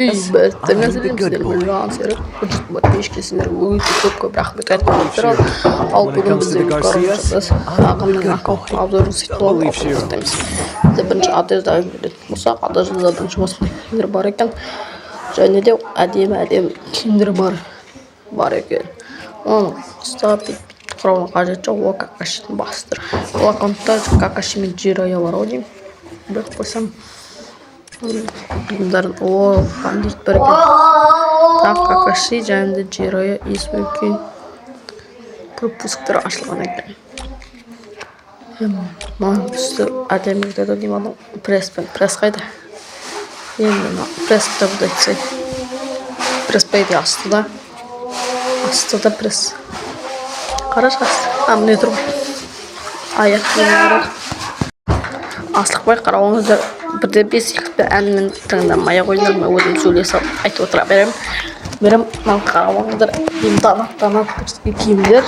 Бәріңе сәлем, сіздермен Жан Серік. Подписчикесіңдер, өте көп-көп рахмет айтқым. Ал бүгін бізде біз ағамның аккаунтын обзорын сөйтіп алып. Бізде бірінші одежда беретін болсақ, одеждада бірінші осындай киімдер бар екен. Және де әдемі-әдемі киімдер бар екен. Оны ұстап бүйтіп құраудың қажеті жоқ, ол Какашидің бастыры. Бұл аккаунтта Какаши мен Джирая бар ғой деймін. Біліп қойсам. Бұлардың, о, бандит бар екен. Так, Какаши және де Джирая үлкен пропусктар ашылған екен. Маған түсті әдемі кетеді деймін анау пресспен. Пресс қайда? Енді мына прессті бұда айтсай. Пресс по идее астыда. Астыда пресс. Қарашы, асты. А, міне тұр ғой. Аяқ киімі бар. Асықпай қарауыңыздар, бірде бес екпе әнмен тыңдамай ақ қойыңдар, мен өзім сөйлей салып айтып отыра беремін. Мынаны қарап алыңыздар, донат донат киімдер.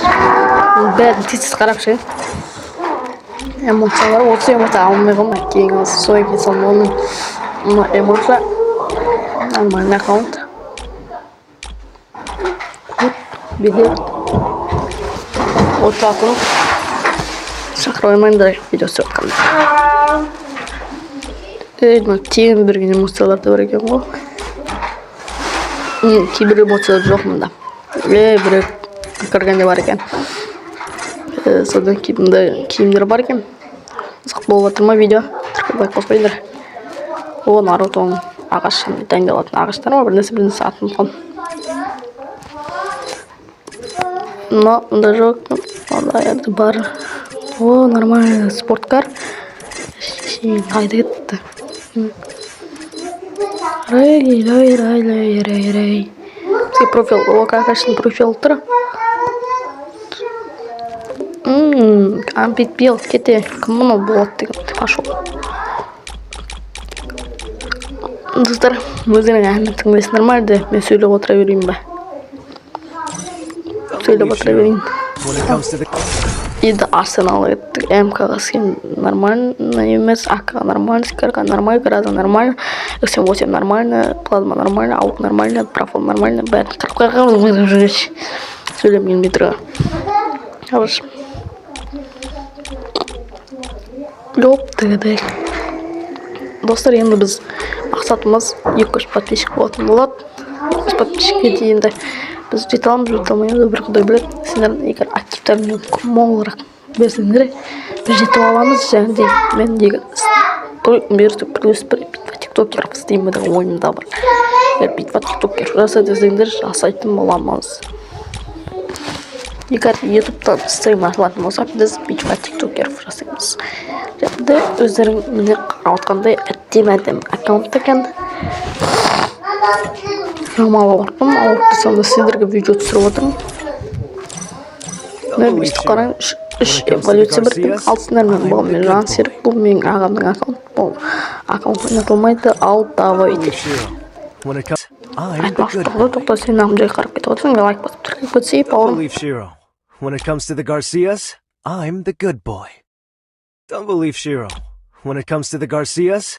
Бәрін тез тез қарап шығайын. Эмоциялар, 30 эмоция алмай қалмай кейін содан кейін салдым оның. Мына эмоция нормальный аккаунт. Вот, билет. Отыратын шақырып алмаңдар видео түсіріп жатқанда. Ей, мына тегін берген эмоциялар да бар екен ғой. Кейбір эмоциялар жоқ мында. Ей, біреу кіргенде бар екен. Содан кейін мындай киімдер бар екен. Қызық болып жатыр ма видео? Тіркеліп, лайк қойыңдар. О, Нарутоның ағаш дайындалатын ағаштар ма, бір нәрсе, бір нәрсе, атын ұмытып қалдым. Мына мында жоқ, мында енді бар. О, нормально, спорткар. Қайда кетті? Рей, рей, рей, рей, рей, рей. Бізге профиль, о, Какашин профиль тұр. Ампит бил, кете. Кім мынау болады деген. Пошел. Достар, өздерің әнін тыңдайсыңдар ма, әлде мен сөйлеп отыра берейін ба? Сөйлеп отыра берейін. When it comes to the Енді Арсеналға кеттік. МКға сен нормально емес, АК нормально, СКР нормально, Граза нормально, XM8 нормально, Плазма нормально, АУК нормально, Профил нормально, бәрін қырып қойған. Сөйлем келмей тұр. Хорош. Жоп, тігідік. Достар, енді біз мақсатымыз 200 подписчик болатын болады. 200 подписчикке дейін де біз жете аламыз, жете алмаймыз, бір құдай біледі. Сендер егер активтарыңмен молырақ берсеңдер, біз жетіп аламыз. Және де мен егер бұйырса, плюс бір битва тиктокеров істеймін деген ойымда бар. Егер битва тиктокеров жаса десеңдер, жасайтын боламыз. Егер ютубтан стрим ашылатын болса, біз битва тиктокеров жасаймыз. Және де өздерің міне қарап отқандай, әдемі әдемі аккаунт екен. Шамалы ауырттым, ауырып тұрсам да, сіздерге видео түсіріп отырмын. Міне, бүйтіп қараң, үш эволюция бар екен. Ал сіздермен болған мен, Жан Серік. Бұл менің ағамның аккаунт, бұл аккаунт ойнатылмайды. Ал давайте. Believe Shiro. When it comes, I'm the Айтпақшы, good тоқта, тоқта, сен ағым жай қарап кетіп отырсың, лайк басып, тіркеліп кетсей, бауырым. Believe Shiro. When it comes to the Garcias, I'm the good boy. Don't believe Shiro. When it comes to the Garcias,